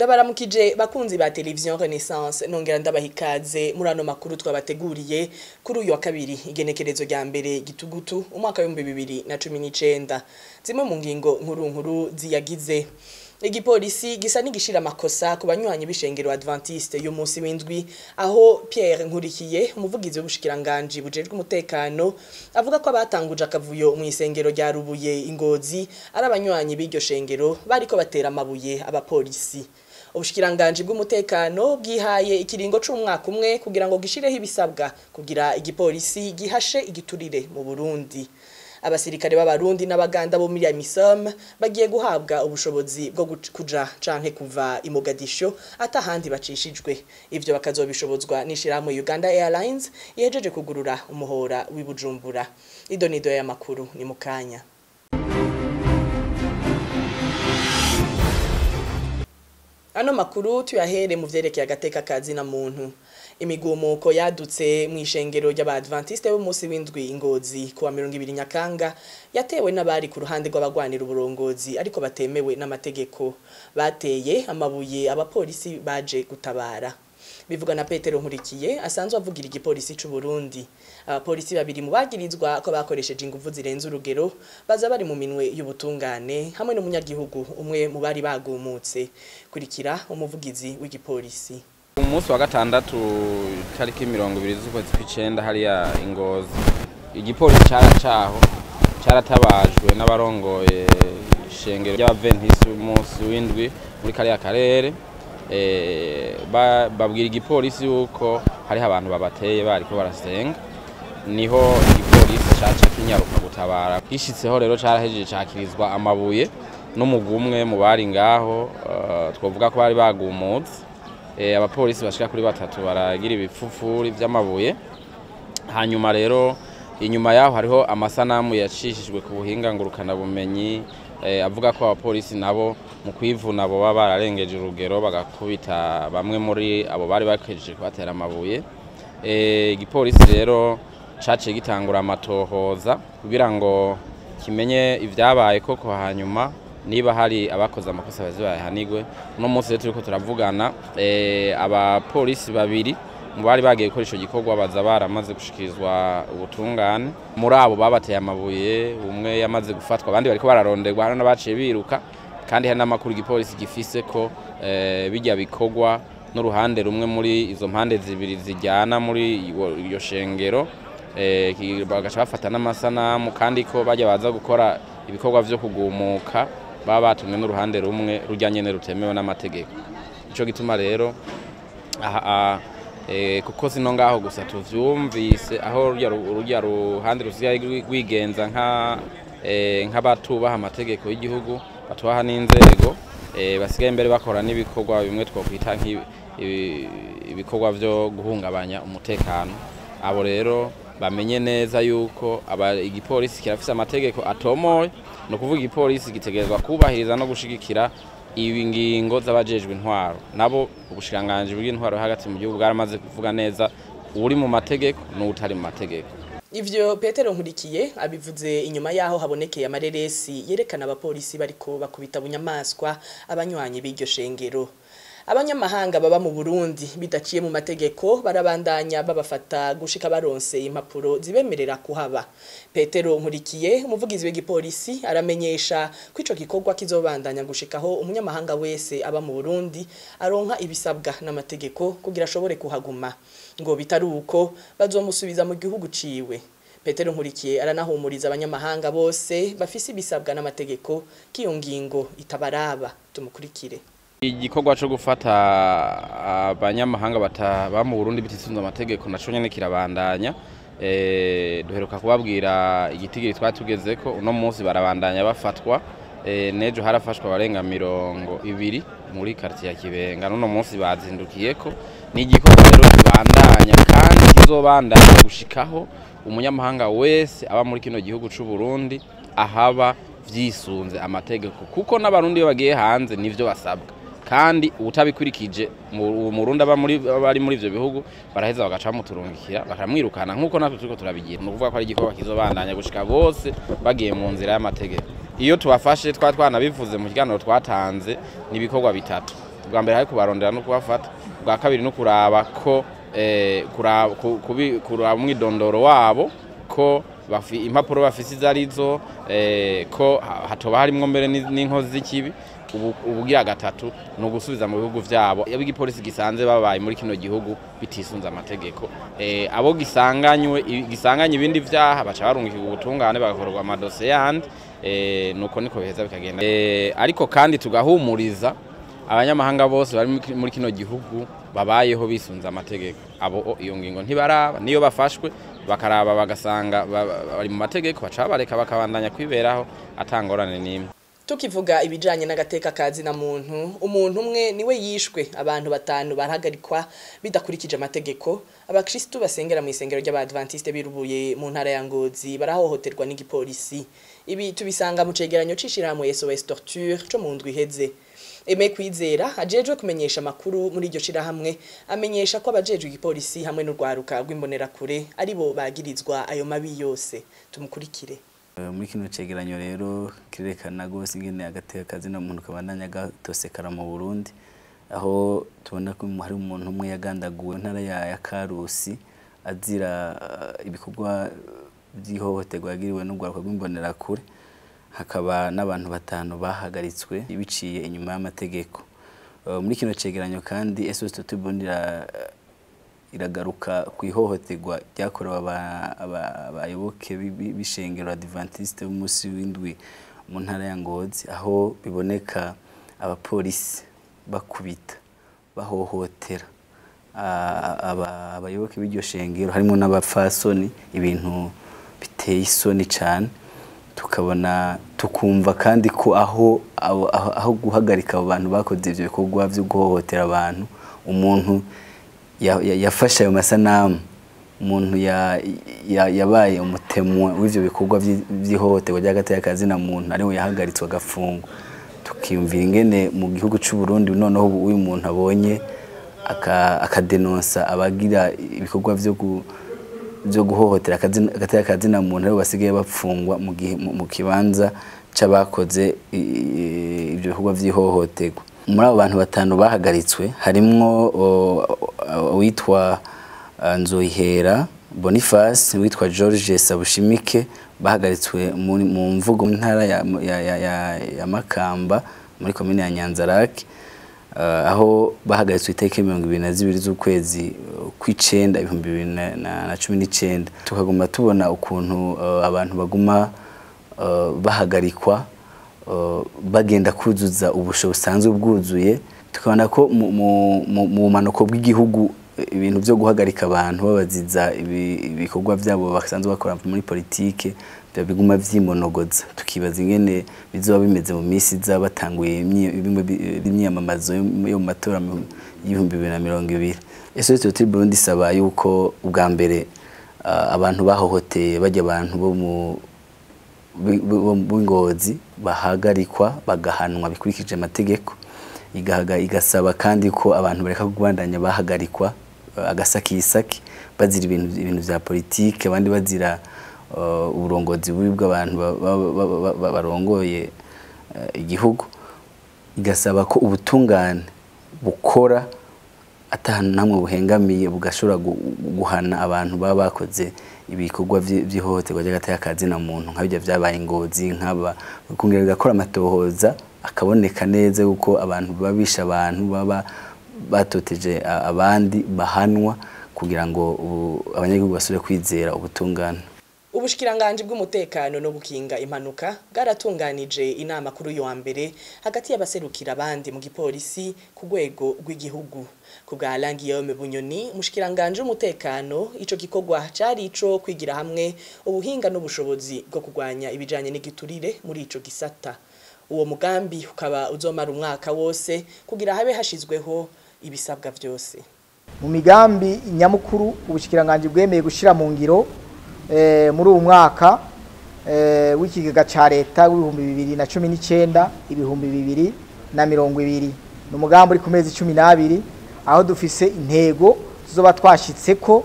Ndabaramukije bakunzi ba Television Renaissance, nongera ndabaha ikaze muri ano makuru twabateguriye kuri uyu wa kabiri, igenekerezo rya 1 gitugutu umwaka wa 2019. Zimwe mu ngingo nkuru nkuru ziyagize: igipolisi gisa n'igishira amakosa ku banywanyi b'ishengero Adventiste y'umunsi w'indwi, aho Pierre Nkurikiye, umuvugizi w'ubushikiranganje bujejwe umutekano, avuga ko abatanguje akavuyo mu isengero rya Rubuye Ingozi ari abanywanyi b'iryo shengero bariko batera amabuye abapolisi. Ubushikiranganje bw'umutekano bwihaye ikiringo c'umwaka umwe kugira ngo gishireho ibisabwa kugira igipolisi gihashe igiturire mu Burundi. Abasirikare b'Abarundi n'Abaganda bo muri AMISOM bagiye guhabwa ubushobozi bwo kuja canke kuva i Mogadisho atahandi bacishijwe. Ivyo bakazobishobozwa n'ishirahamwe Uganda Airlines ihejeje kugurura umuhora w'i Bujumbura. Idonido y'amakuru ni mukanya. Ano makuru tuyahere mu vyerekeye agateka kazi na muntu. Imigumuko yadutse mu ishengero ry'Abadventiste b'umunsi w'indwi Ingozi kuwa 20 Nyakanga yatewe n'abari ku ruhande rw'abagwanira uburongozi ariko batemewe n'amategeko. Bateye amabuye abapolisi baje gutabara. Bivuga na Petero Nkurikiye asanzwe avugira igipolisi c'u Burundi. Abapolisi babiri mu bagirizwa ko bakoresheje inguvu zirenze urugero baza bari mu minwe y'ubutungane hamwe n'umunyagihugu umwe mu bari bagumutse. Kurikira umuvugizi w'igipolisi. Umunsi wa gatandatu tariki 20 z'ukwezi kw'icenda hariya Ingozi, igipolisi caracaho caratabajwe n'abarongoye ishengero ry'Abadventiste b'umunsi w'indwi muri kariya karere. Babwira igipolisi yuko hariho abantu babateye bariko barasenga, niho igipolisi caca kinyaruka gutabara. Gishitseho rero carahejeje cakirizwa amabuye n'umugwi umwe mu bari ngaho, twovuga ko bari bagumutse. Abapolisi bashika kuri batatu baragira ibipfupfuri vy'amabuye. Hanyuma rero inyuma yaho hariho amasanamu yacishijwe ku buhinga ngurukana bumenyi, avuga ko abapolisi nabo mu kwivuna bo baba bararengeje urugero bagakubita bamwe muri abo bari bakejeje kubatera amabuye. Igipolisi rero caciye gitangura amatohoza kugira ngo kimenye ivyabaye koko, hanyuma niba hari abakoze amakosa bazibahanigwe. Uno munsi rero turiko turavugana, abapolisi babiri mu bari bagiye gukora ico gikorwa baza baramaze gushikirizwa ubutungane. Muri abo babateye amabuye umwe yamaze gufatwa, abandi bariko bararonderwa, hari n'abaciye biruka. Kandi hari n'amakuru igipolisi gifise ko bijya bikorwa n'uruhande rumwe muri izo mpande zibiri zijyana muri iyo shengero, bagaca bafata n'amasanamu, kandi ko bajya baza gukora ibikorwa vyo kugumuka baba batumwe n'uruhande rumwe rujya nyene rutemewe n'amategeko. Ico gituma rero aha kuko sino ngaho gusa tuvyumvise aho rujya ruhande rusigaye rwigenza nk'abatubaha amategeko y'igihugu, batubaha n'inzego, basigaye imbere bakora n'ibikorwa bimwe twokwita ibikorwa vyo guhungabanya umutekano. Abo rero bamenye neza yuko igipolisi kirafise amategeko atomoye, no kuvuga igipolisi gitegerezwa kubahiriza no gushigikira ingingo z'abajejwe intwaro. Nabo ubushikiranganje bw'intwaro hagati mu gihugu bwaramaze kuvuga neza uri mu mategeko n'utari mu mategeko. Ivyo Petero Nkurikiye abivuze inyuma yaho habonekeye amareresi yerekana abapolisi bariko bakubita bunyamaswa abanywanyi b'iryo shengero. Abanyamahanga baba mu Burundi bidaciye mu mategeko barabandanya babafata gushika baronse impapuro zibemerera kuhaba. Petero Nkurikiye, umuvugizi w'igipolisi, aramenyesha ko ico gikorwa kizobandanya gushikaho umunyamahanga wese aba mu Burundi aronka ibisabwa n'amategeko kugira ashobore kuhaguma. Ngo bitari uko bazomusubiza mu gihugu ciwe. Petero Nkurikiye aranahumuriza abanyamahanga bose bafise ibisabwa n'amategeko k'iyo ngingo itabaraba. Tumukurikire. Igikorwa co gufata abanyamahanga bataba mu Burundi bitisunze amategeko naco nyene kirabandanya. Duheruka kubabwira igitigiri twatugezeko, uno munsi barabandanya bafatwa. Nejo harafashwa abarenga 20 muri quartier ya Kibenga, n'uno munsi bazindukiyeko. Ni igikorwa rero kibandanya kandi kizobandanya gushikaho umunyamahanga wese aba muri kino gihugu c'u Burundi ahaba vyisunze amategeko, kuko n'abarundi iyo bagiye hanze nivyo basabwa. Kandi utabikurikije mu Burundi aba muri bari muri ivyo bihugu baraheza bagaca muturungikira bakamwirukana nkuko natwe turiko turabigira. Ni ukuvuga ko ari igikorwa kizobandanya gushika bose bagiye mu nzira y'amategeko. Iyo tubafashe twanabivuze mu kiganiro twatanze, ni ibikorwa bitatu. Ubwa mbere hari kubarondera no kubafata, ubwa kabiri no kuraba ko kuraba umwidondoro wabo, ko impapuro bafise izo arizo, ko hatoba harimwo mbere n'inkozi z'ikibi. Ubugira gatatu ni ugusubiza mu bihugu vyabo abo igipolisi gisanze babaye muri kino gihugu bitisunze amategeko. Abo gisanganye ibindi vyaha baca barungikirwa ubutungane, bagakorerwa amadosiye yandi, nuko niko biheza bikagenda. Ariko kandi tugahumuriza abanyamahanga bose bari muri kino gihugu babayeho bisunze amategeko, abo iyo ngingo ntibaraba, niyo bafashwe bakaraba bagasanga bari mu mategeko baca bareka bakabandanya kwiberaho atangorane n'imwe. Tukivuga ibijanye n'agateka kazi na muntu, umuntu umwe niwe yishwe, abantu 5 barahagarikwa bidakurikije amategeko. Abakristo basengera mu isengero ry'Abadventiste birubuye mu ntara ya Ngozi barahohoterwa n'igipolisi. Ibi tubisanga mu cegeranyo c'ishirahamwe SOS Torture co mu ndwi iheze. Aime Kwizera ajejwe kumenyesha amakuru muri iryo shirahamwe amenyesha ko abajejwe igipolisi hamwe n'urwaruka rw'imbonerakure aribo bagirizwa ayo mabi yose. Tumukurikire. Muri kino cegeranyo rero kirerekana gose ingene agateka kazi na muntu kabandanya gatosekara mu Burundi, aho tubona ko hari umuntu umwe yagandaguwe ntara ya Karusi azira ibikorwa by'ihohoterwa yagiriwe n'urwaruka rw'imbonerakure, hakaba n'abantu 5 bahagaritswe biciye inyuma y'amategeko. Muri kino cegeranyo kandi SOS Torture Burundi iragaruka ku ihohoterwa ryakorewe abayoboke b'ishengero Adventiste b'umunsi w'indwi mu ntara ya Ngozi, aho biboneka abapolisi bakubita bahohotera abayoboke b'iryo shengero harimo n'abapfasoni, ibintu biteye isoni cyane. Tukabona tukumva kandi ko aho guhagarika abo bantu bakoze ivyo bikorwa byo guhohotera abantu, umuntu yafashe ayo masanamu, umuntu yabaye umutemwe w'ivyo bikorwa by'ihohoterwa ry'agateka kazina muntu ariwe yahagaritswe agafungwa. Tukiyumvira ingene mu gihugu c'u Burundi noneho uyu muntu abonye akadenonsa abagira ibikorwa byo guhohotera agateka kazina muntu aribo basigaye bapfungwa mu gihe mu kibanza c'abakoze ibyo bikorwa by'ihohoterwa. Muri abo bantu 5 bahagaritswe harimwo uwitwa Nzoyihera Boniface, uwitwa George Sabushimike, bahagaritswe mu mvugo mu ntara ya Makamba muri komine ya Nyanzarake, aho bahagaritswe itariki 22 z'ukwezi kw'icenda 2019. Tukaguma tubona ukuntu abantu baguma bahagarikwa bagenda kuzuza ubusho busanzwe bwuzuye. Tukabona ko mu bumanuko bw'igihugu ibintu byo guhagarika abantu babaziza ibikorwa byabo basanzwe bakora muri politike biguma vyimonogoza. Tukibaza ingene bizoba bimeze mu minsi iza batanguye imyiyamamazo yo mu matora y'2020. SOS Torture Burundi isaba yuko ubwa mbere abantu bahohoteye bajya abantu bo mu b'ingozi bahagarikwa bagahanwa bikurikije amategeko. Igasaba kandi ko abantu bareka kubandanya bahagarikwa agasakisaki bazira ibintu vya politike, abandi bazira uburongozi bubi bw'abantu barongoye igihugu. Igasaba ko ubutungane bukora atahanu namwe buhengamiye bugashobora guhana abantu baba bakoze ibikorwa by'ihohoterwa ry'agateka kazina muntu nka bijya vyabaye Ngozi, nk'aba kongera gakora amatohoza akaboneka neza yuko abantu babisha abantu baba batoteje abandi bahanwa kugira ngo abanyagihugu basubire kwizera ubutungane. Ubushikiranganje bw'umutekano no gukinga impanuka bwaratunganije inama kuri uyu wa mbere hagati y'abaserukira abandi mu gipolisi ku rwego rw'igihugu. Ku bwa Alain Guillaume Bunyoni, umushikiranganje w'umutekano, ico gikorwa cari ico kwigira hamwe ubuhinga n'ubushobozi bwo kurwanya ibijanye n'igiturire muri ico gisata. Uwo mugambi ukaba uzomara umwaka wose kugira habe hashizweho ibisabwa vyose. Mu migambi nyamukuru ubushikiranganje bwemeye gushira mu ngiro muri uyu mwaka w'ikigega ca leta w'2019 2020, ni umugambi uri ku mezi 12, aho dufise intego tuzoba twashitseko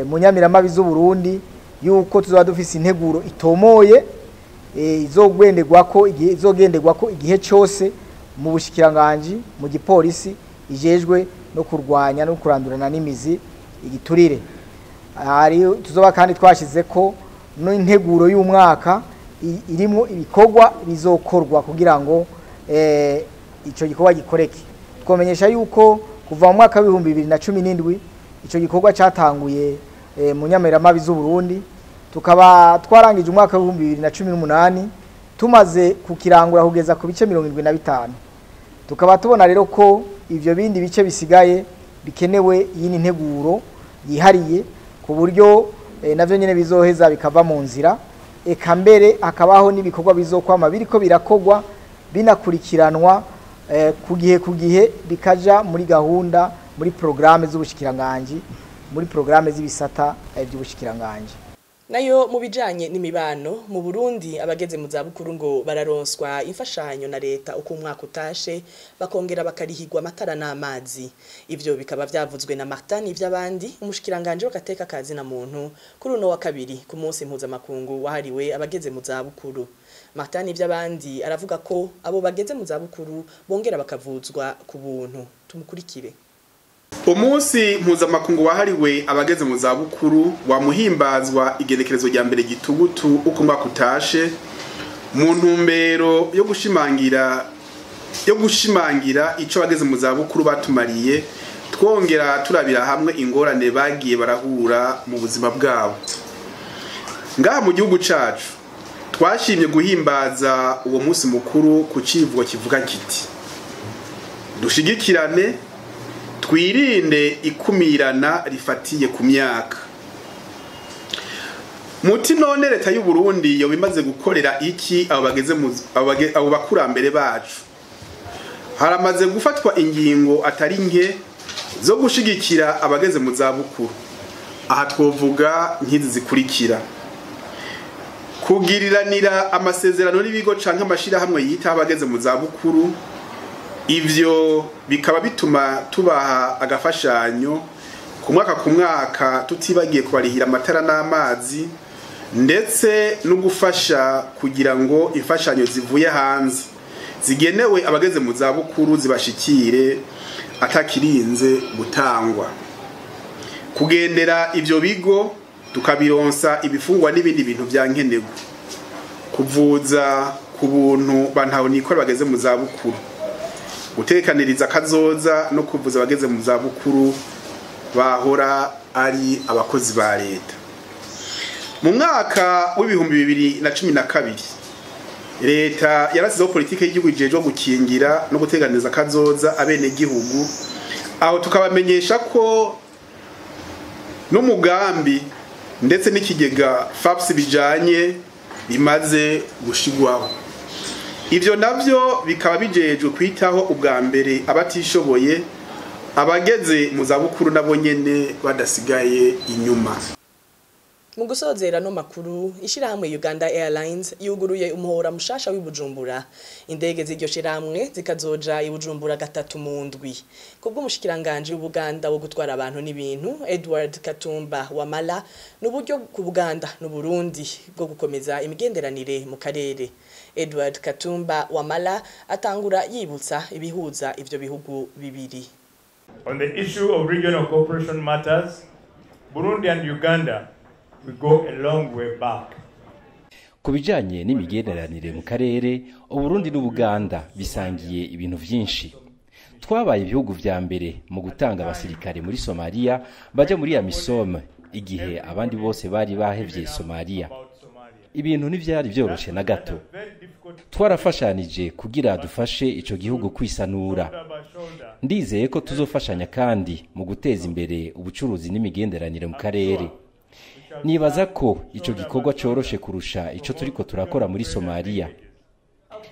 mu nyamiramabi z'u Burundi yuko tuzoba dufise integuro itomoye izogenderwako igihe cyose mu bushikiranganji mu gipolisi ijejwe no kurwanya no kurandurana n'imizi igiturire. Hari tuzoba kandi twashize ko n'integuro y'umwaka irimo ibikorwa bizokorwa kugira ngo ico gikorwa gikoreke. Twomenyesha yuko kuva mu mwaka wa 2017 ico gikorwa cyatanguye mu nyameramabi z'u Burundi, tukaba twarangije umwaka wa 2018 tumaze kukirangura kugeza ku bice 75. Tukaba tubona rero ko ivyo bindi bice bisigaye bikenewe yini nteguro yihariye ku buryo navyo nyene bizoheza bikava mu nzira, eka mbere akabaho n'ibikorwa bizokwama biriko birakogwa binakurikiranwa ku gihe bikaja muri gahunda, muri programme z'ubushikiranganji, muri programme z'ibisata by'ubushikiranganji. Nayo mu bijanye n'imibano mu Burundi, abageze mu zabukuru ngo bararonswa imfashanyo na leta uko umwaka utashe, bakongera bakarihirwa amatara n'amazi. Ivyo bikaba vyavuzwe na Martin Ivyabandi, umushikiranganje w'agateka kazi na muntu, kuri uno wa kabiri ku munsi mpuzamakungu wahariwe abageze mu zabukuru. Martin Ivyabandi aravuga ko abo bageze mu zabukuru bongera bakavuzwa ku buntu. Tumukurikire. Umunsi mpuzamakungu wahariwe abageze mu zabukuru wamuhimbazwa igenekerezo rya mbere gitugutu uko umwaka utashe, mu ntumbero yo gushimangira ico abageze mu zabukuru batumariye, twongera turabira hamwe ingorane bagiye barahura mu buzima bwabo. Ngaha mu gihugu cacu twashimye guhimbaza uwo munsi mukuru ku civugo kivuga kiti: dushigikirane, twirinde ikumirana rifatiye ku myaka. Muti none leta y'u Burundi yo bimaze gukorera iki abo bageze abo bakurambere bacu? Haramaze gufatwa ingingo atari nke zo gushigikira abageze mu zabukuru. Aha twovuga nk'izi zikurikira: kugiriranira amasezerano n'ibigo canke amashirahamwe yita abageze mu zabukuru. Ivyo bikaba bituma tubaha agafashanyo ku mwaka tutibagiye kubarihira amatara n'amazi, ndetse no gufasha kugira ngo imfashanyo zivuye hanze zigenewe abageze mu zabukuru zibashikire atakirinze gutangwa. Kugendera ivyo bigo tukabironsa ibifungwa n'ibindi bintu vya nkenerwa. Kuvuza ku buntu bantaho nikora bageze mu zabukuru. Gutekaniriza kazoza no kuvuza abageze mu zabukuru bahora ari abakozi ba leta. Mu mwaka w'2012 leta yarasizeho politike y'igihugu ijejwe gukingira no guteganiriza kazoza abene gihugu, aho tukabamenyesha ko n'umugambi ndetse n'ikigega FAPS bijanye bimaze gushigwaho. Ivyo navyo bikaba bijejwe kwitaho ubwa mbere abatishoboye, abageze mu zabukuru nabo nyene badasigaye inyuma. Mu gusozera no makuru, ishirahamwe Uganda Airlines yuguruye umuhora mushasha w'iBujumbura. Indege z'iryo shirahamwe zikazoja iBujumbura gatatu mu ndwi. Kubwo umushikiranganje w'Ubuganda wo gutwara abantu n'ibintu Edward Katumba Wamala, n'uburyo ku Buganda n'u Burundi bwo gukomeza imigenderanire mu karere. Edward Katumba Wamala atangura yibutsa ibihuza ivyo bihugu bibiri. On the issue of regional cooperation matters, Burundi and Uganda we go a long way back. Ku bijanye n'imigenderanire mu karere, Uburundi n'Ubuganda bisangiye ibintu vyinshi. Twabaye ibihugu vya mbere mu gutanga abasirikare muri Somalia baja muri AMISOM igihe abandi bose bari bahevye Somalia. Ibintu ntivyari vyoroshe na gato. Twarafashanije kugira dufashe ico gihugu kwisanura. Ndizeye ko tuzofashanya kandi mu guteza imbere ubucuruzi n'imigenderanire mu karere. Nibaza ko ico gikorwa coroshe kurusha ico turiko turakora muri Somalia.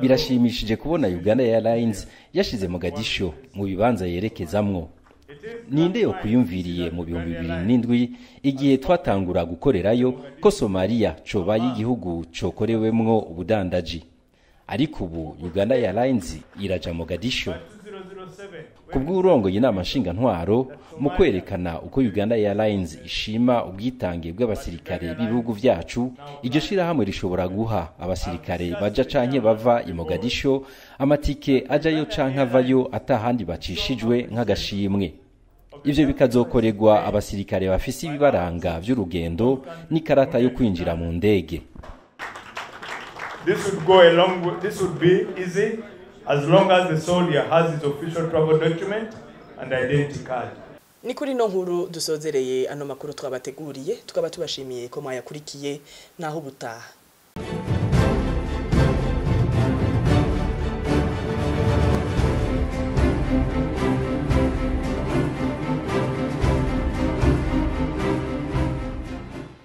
Birashimishije kubona Uganda Airlines yashize Mogadisho mu bibanza yerekezamwo. Ninde yo kuyumviriye mu 2007 igihe twatangura gukorerayo ko Somalia cobaye igihugu cokorewemwo ubudandaji. Ariko ubu Uganda Airlines iraja Mogadisho. Ku bw'urongoye inama nshinga-ntwaro, mu kwerekana uko Uganda Airlines ishima ubwitange bw'abasirikare b'ibihugu vyacu, iryo shirahamwe rishobora guha abasirikare baja canke bava i Mogadisho amatike ajayo canke avayo atahandi bacishijwe nk'agashimwe. Ivyo bikazokorerwa abasirikare bafise ibibaranga vy'urugendo n'ikarata yo kwinjira mu ndege. This would go a long way. This would be easy as long as the soldier has his official travel document and identity card. Ni kuri no nkuru dusozereye ano makuru twabateguriye, tukaba tubashimiye ko mwayakurikiye. Naho ubutaha.